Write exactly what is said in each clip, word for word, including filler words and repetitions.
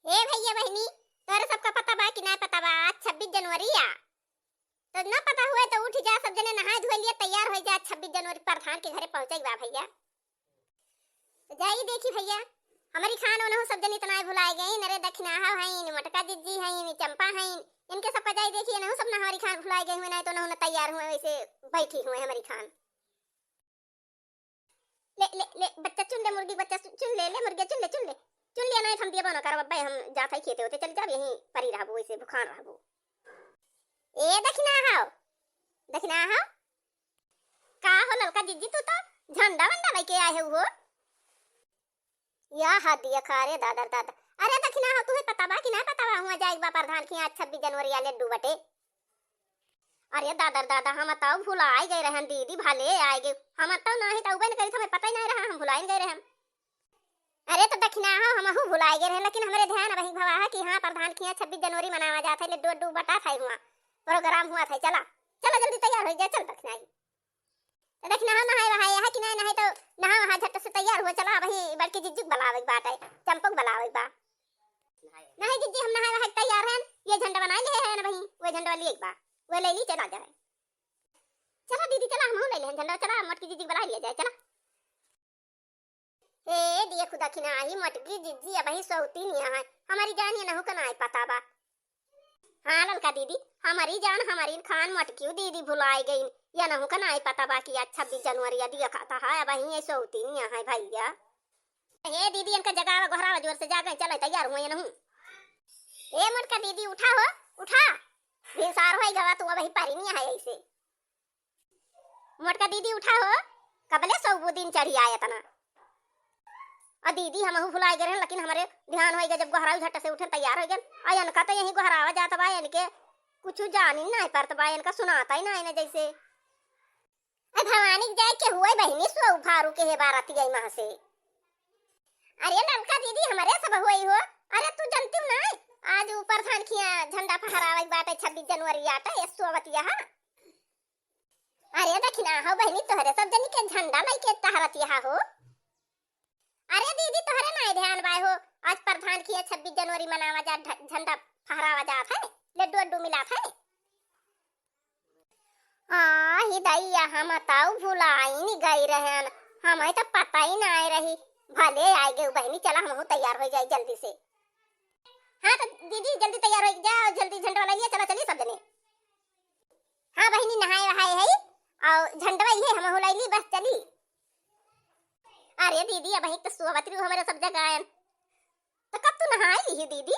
ए भइया बहिनी, तोहरे सबका पता बा कि नाय पता बा, आज छब्बीस जनवरी आ। तो ना पता हुए तो उठ जा, सब जने नहाए धोए लिए तैयार होइ जा, छब्बीस जनवरी प्रधान के घरे पहुँचे बा भइया। तो जाई देखी भइया, हमरी खान ओनहु सब जने इतना भुलाए गइन, अरे दखिनाहा हइन, मोटका जिज्जी हइन, चंपा हइन, इनके सबका जाई देखी, इनहु सब नहरी खान भुलाए गए हुए, नाय तो ओनहु न तैयार हुए, वैसे बैठी हुए हमरी खान। ले, ले, ले, बच्चा चुन ले, मुर्गी बच्चा चु-, चुन ले, ले, मुर्गिया चुन ले, चुन ले। चुन लिया, नाहीं तो हम दिया बनो करब, अब्बे हम जात हई खेते होते, चल जाब, यहीं परी रहबो, वैसे भुखान रहबो। ए, दखिनाहा हो, दखिनाहा हो। का हो ललका जिज्जी, तू तो झंडा वंडा लेके आए हो। या हाथ दिया खा रे दादा रे दादा। अरे दखिनाहा हो, तुहे पता बा कि ना पता बा, हुआ जाए बा प्रधान के यहाँ छब्बीस जनवरी आ लड्डू बटे। अरे दादा रे दादा, हम तउ भुलाइ गए रहन दीदी, भले आइ गए। हम तउ नाहीं तउ उबे न करी, हमें पता ही नाहीं रहा, हम भुलाइ गए रहन। अरे तो दखिनाहा हो, हमहू भुलाइ गए रहन, लेकिन हमरे ध्यान अबही भवा है कि हाँ, प्रधान के यहाँ छब्बीस जनवरी मनावा जात है, लड्डू उड्डू बटात है हुआ, program हुआ था। चला, चला जल्दी तैयार होइ जा, चल दखिनाही। तो दखिनाहा हो, नहाए वहाए है कि नाहीं, नाहीं तो नहा वहा झट से तैयार हुआ, चला अबही बड़की जिज्जी के बुलावे के बाटे, चंपा के बुलावे के बा। नाहीं जिज्जी, हम नहाए वहाए तैयार हैं, ये झंडा बनाए लिए हैं ना बही, वो झंडा लिए बा, वो ले ली, चला जाए। चला दीदी, चला हमहू ले लेहन झंडा, चला मोटकी जिज्जी के बुला लिया जाए, चला। ए, देखु दखिनाही मोटकी जिज्जी अबही सौतीनिया है, हमरी जान इनहू का नाहीं पता बा। हाँ ललका दीदी, हमरी जान हमरी खान मोटकी दीदी भुलाइ गइन, इनहू का नाहीं पता बा कि आज छब्बीस जनवरी आ, देखा था है अबही ये सौतीनिया है भइया। हे दीदी, इनका जगावा, गोहरावा जोर से, जागे, चले, तैयार हुए इनहू। ए मोटका दीदी, उठा हो, उठा। भिनसार होइ गवा, तू अबही परिनिया है ऐसे। मोटका दीदी, उठा हो, कबले सौबू दिन चढ़ी आए इतना। आ दीदी, हमहू भुलाइ गए रहन, लेकिन हमरे ध्यान होइ गए, जब गोहराऊ झट से उठन, तैयार होइ गए। आ इनका तो यहीं गोहरावा जात बा, इनके कुछ जानी नाहीं परत बा, इनका सुनाता ही नाहीं ना जैसे। अरे भवानी के जाए के हुए बहिनी, सो उभारू के हे बारती आई महाँ से। अरे ललका दीदी, हमरे सब हुई हो। अरे तू जनती ना, आज ऊ प्रधान खिया झंडा फहरावे के बाटे, छब्बीस जनवरी आटे, ये सोवतिया हा। अरे दखिनाहा हो बहिनी, तोहरे सब जनी के झंडा लइके टहरतिया हो। अरे दीदी, तोहरे नाहीं ध्यान बाय हो, आज प्रधान खिया छब्बीस जनवरी मनावा जा, ढ-, झंडा फहरावा जात है, लड्डू अड्डू मिलात है। आ, ही दैया, हम तउ भुलाइन गई रहन, हमें तो पता ही नाहीं रही। भले आइ गए बहिनी, चला हमहू तैयार होइ जाए जल्दी से। हाँ तो दीदी, जल्दी तैयार होइ जा, जल्दी झंडवा लइ लिया, चला चली सब जने। हाँ बहिनी, नहाए वहाए है और झंडवा ये हमहू लइ ली, बस चली। अरे दीदी, अबही तो सोवत रही हमरे सब जगायन। तो कब तू नहाए लिही दीदी?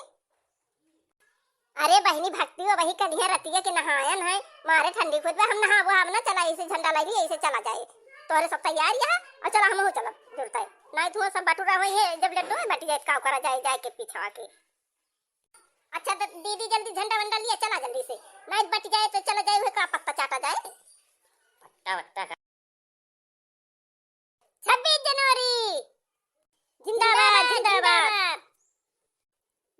अरे बहिनी, भक्ति हो, अबही कनिया रतिया के नहायन है, मारे ठंडी खुद में हम नहाबो, हम ना चला, ऐसे झंडा लइ ली, ऐसे चला जाए। तोहरे सब तैयार यहाँ और चला, हमहू चलब जुड़ते। नाहीं तो सब बटुरा होई है, जब लड्डू में बटी जाए, का करा जाए, जाए के पीछवा के। अच्छा तो दीदी, जल्दी झंडा वंडा लिया, चला जल्दी से, नाहीं बटी जाए तो चला जाए, वह का पत्ता चाटा जाए। पत्ता वत्ता का। छब्बीस जनवरी जिंदाबाद, जिंदाबाद, जिंदाबाद।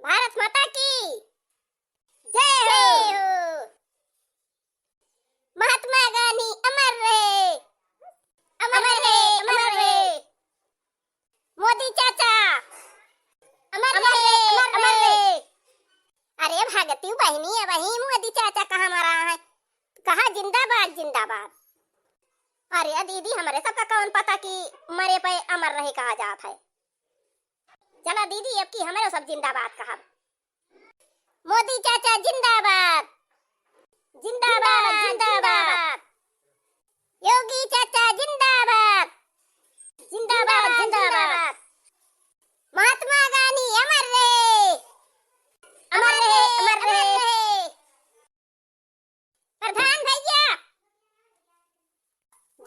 भारत माता की जय हो। जय हो। महात्मा गांधी अमर रहे, अमर रहे, अमर रहे। मोदी चाचा अमर रहे, अमर रहे। अरे भागती बहिनी, अबही मोदी चाचा कहाँ मरा है? कहा जिंदाबाद, जिंदाबाद। अरे दीदी, हमरे सबका कौन पता कि मरे पे अमर रहे कहा जात है। चला दीदी, अब की हमरे सब जिंदाबाद कहब। मोदी चाचा जिंदाबाद, जिंदाबाद, जिंदाबाद। योगी चाचा जिंदाबाद, जिंदाबाद, जिंदाबाद। महात्मा गांधी अमर रहे, अमर रहे, अमर रहे। प्रधान भैया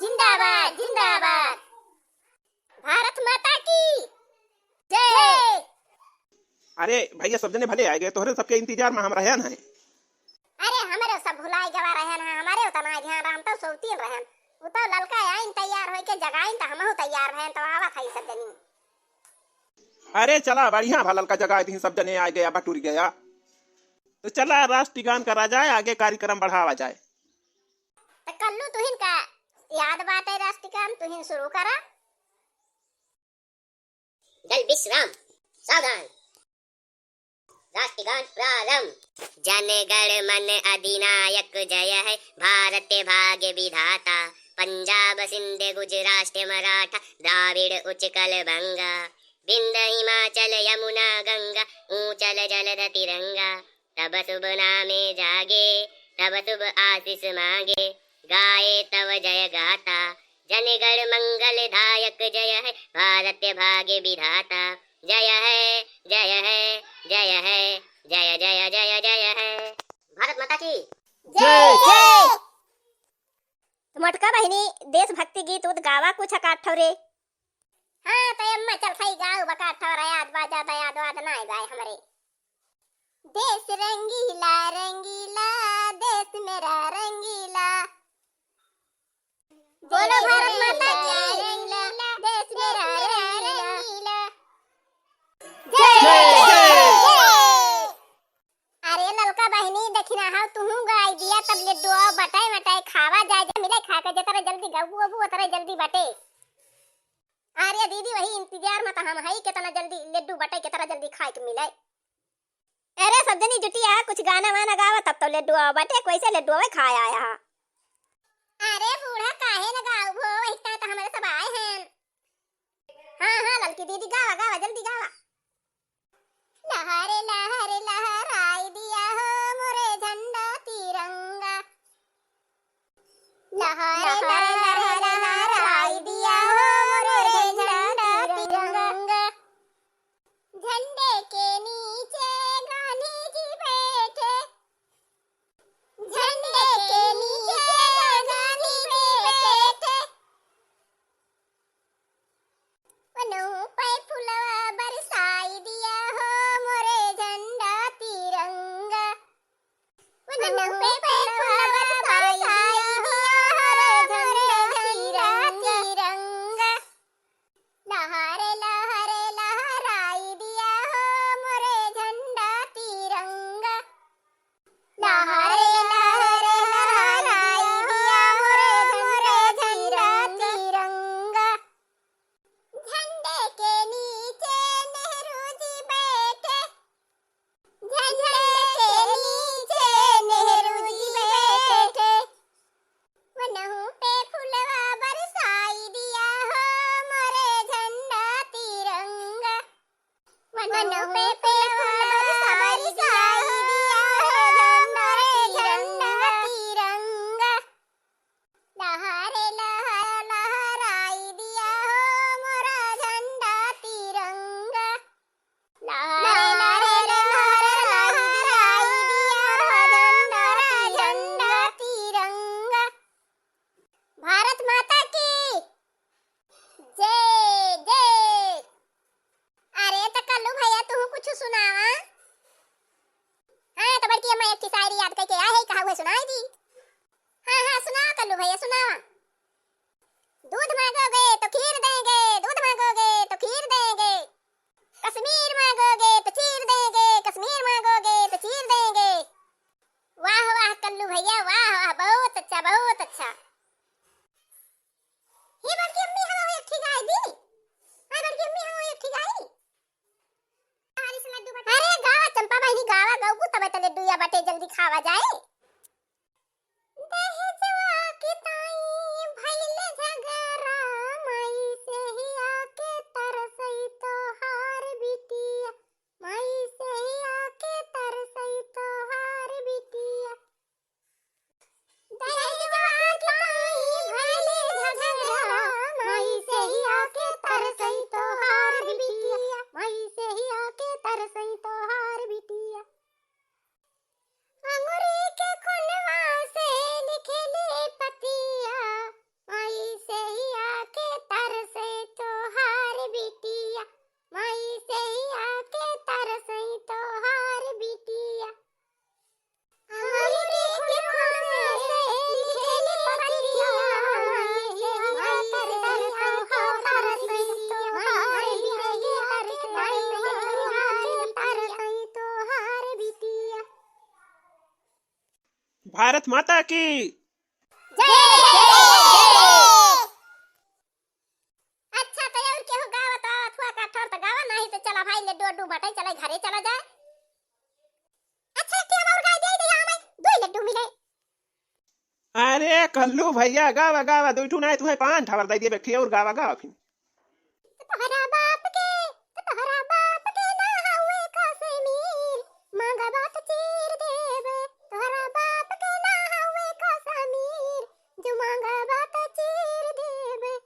जिंदाबाद, जिंदाबाद। भारत माता की जय। अरे भैया, सब जने भले आइ गए, तोहरे सबके इंतजार में हम रहन हैं। अरे हमरे सब भुलाए गवा रहन हैं, हमरे उतना ध्यान रहा, हम तो सौतीन रहन। उ तो ललका आइन तैयार होइके जगाइन, तो हमहू तैयार रहन, तो आवत है सब जनी। अरे चला, बढ़िया भा ललका जगाए दिही, सब जने आइ गया, बटुर गया। तो चला, राष्ट्रगान करा जाए, आगे कार्यक्रम बढ़ावा जाए। तो कल्लू तुहिन का याद बाटे राष्ट्रगान, तुहिन शुरू करा। जय विश्राम, सावधान। राष्ट्रगान प्रारंभ। जन गण मन अधिनायक जय है, भारत भाग्य विधाता। पंजाब सिंध गुजरात मराठा, द्राविड़ उच्चकल बंगा। विंध्य हिमाचल यमुना गंगा, ऊंचल जलध तिरंगा। तब शुभ नामे जागे, तब शुभ आशीष मांगे। गाए तव जय गाथा, जन गण मंगल दायक जय है, भारत भाग्य विधाता। जय है, जय है, जय है, जय, जय, जय, जय है। भारत माता की जय। जय। तो मोटका बहिनी, देशभक्ति गीत उत गावा कुछ एकाध ठो रे। हाँ, तो अम्मा चल सही गाऊ बका ठो रे, याद बाजा तो याद वाद ना गाए हमरे। देश रंगीला रंगीला, देश मेरा रंगीला। बोलो भारत माता की। देश मेरा रंगीला। जय, जय, जय, जय। अरे ललका बहिनी, दखिना हाव तुहूँ गाई दिया, तब लड्डू आओ बटाई बटाई खावा जाए, जे मिले खा के, जतरा जल्दी गबू अबू उतरा जल्दी बटे। अरे दीदी, वही इंतजार में तो हम हई, कितना जल्दी लड्डू बटे, कितना जल्दी खाए के मिले। अरे सब जनी जुटिया, कुछ गाना वाना गावा, तब तो लड्डू आवा बाटे, कैसे लड्डू आवे खाए आया हा। अरे बूढ़ा काहे न गाऊ भो, वही तो हमारे सब आए हैं। हाँ, हाँ, ललकी दीदी गावा, गावा, जल्दी गावा। लहरे लहरे लहराई दिया हो मोरे झंडा तिरंगा। लहरे लहरे लहराई दिया हो मोरे झंडा तिरंगा। झंडे के नीचे गांधी जी बैठे, झंडे के नीचे गांधी जी बैठे। वनों पे फुलवा बरसाई दिया हो मोरे झंडा तिरंगा। वनों पे फुलवा बरसाई दिया हो मोरे झंडा तिरंगा। लहरे लहरे लहराई दिया हो मोरे झंडा तिरंगा। लहरे लहरे लहराई दिया मोरे झंडा तिरंगा। झंडे के नीचे नेहरू जी बैठे, झंडे के नीचे नेहरू जी बैठे। वनहु पे फुलवा बरसाई दिया हो मोरे झंडा तिरंगा। वनहु पे फुलवा बरसाई दिया हो मोरे झंडा तिरंगा। लहरे लहर लहराई दिया हो मोरा झंडा तिरंगा। लहरे लहरे लहराई दिया हो मोरा झंडा तिरंगा। भारत माता की जय, जय। अरे त कल्लू भैया, तू कुछ सुनावा। हाँ, त बड़की अम्मा एक ठे शायरी याद करके आए है, कहा हुआ सुनाई दी। हाँ, हाँ, सुनावा कल्लू भैया, सुनावा। दूध मांगोगे तो खीर देंगे, दूध मांगोगे तो खीर देंगे। कश्मीर मांगोगे तो चीर देंगे, कश्मीर मांगोगे तो चीर देंगे। वाह, वाह कल्लू भैया, वाह, वाह, बहुत अच्छा, बहुत अच्छा। हे बड़की अम्मी, हम एक ठे गाई दी। हाँ बड़की अम्मी, हम एक ठे गाई। अरे गावा चंपा बहिनी, गावा, गौबू तबे त लड्डूया बटे, जल्दी खावा जाए। दहेजवा के ताई भइल झगड़ा, माई से ही आके तरसई तोहार बिटिया, माई से ही आके तरसई तोहार बिटिया। दहेजवा के ताई भइल झगड़ा, माई से ही आके तरसई तोहार बिटिया, माई से ही आके तरसई तोहार बिटिया। अंगुरी के कोनवा से लिखेली पतिया, माई से ही आके तरसई तोहार बिटिया, माई से ही आके तरसई तोहार बिटिया। भारत माता की जय। अच्छा, तो और केहू गावत आवत हुआ का ठोर तो गावा, नहीं तो चला भाई, लड्डू उड्डू बटाई, चला घरे चला जाए। अरे कल्लू भैया, गावा, गावा, दुइ ठू नाहीं, तुहैं पाँच ठा वर दइ दिए, बेठी और गावा, गावा फिर। तोहरा बाप के, तोहरा बाप के ना हउवे कश्मीर, मांगबा त चीर देबे। तोहरा बाप के ना हउवे कश्मीर, जो मांगबा त चीर देबे।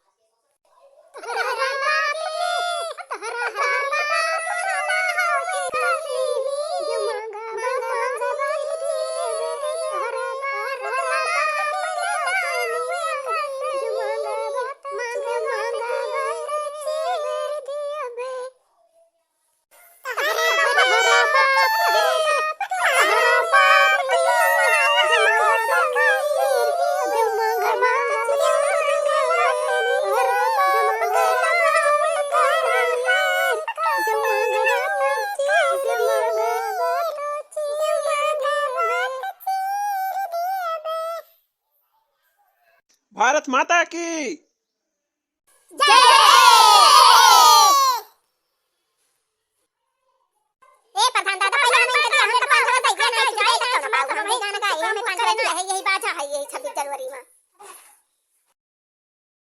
भारत माता की जय। ए प्रधान दादा, पहिले हम इनके दिया, हम तो पाँच हजार दे दिया, नहीं, नहीं, नहीं, नहीं, हम ही गाना गाए, हमें पाँच हजार दिया है, यही बाजा है, यही छब्बीस जनवरी में।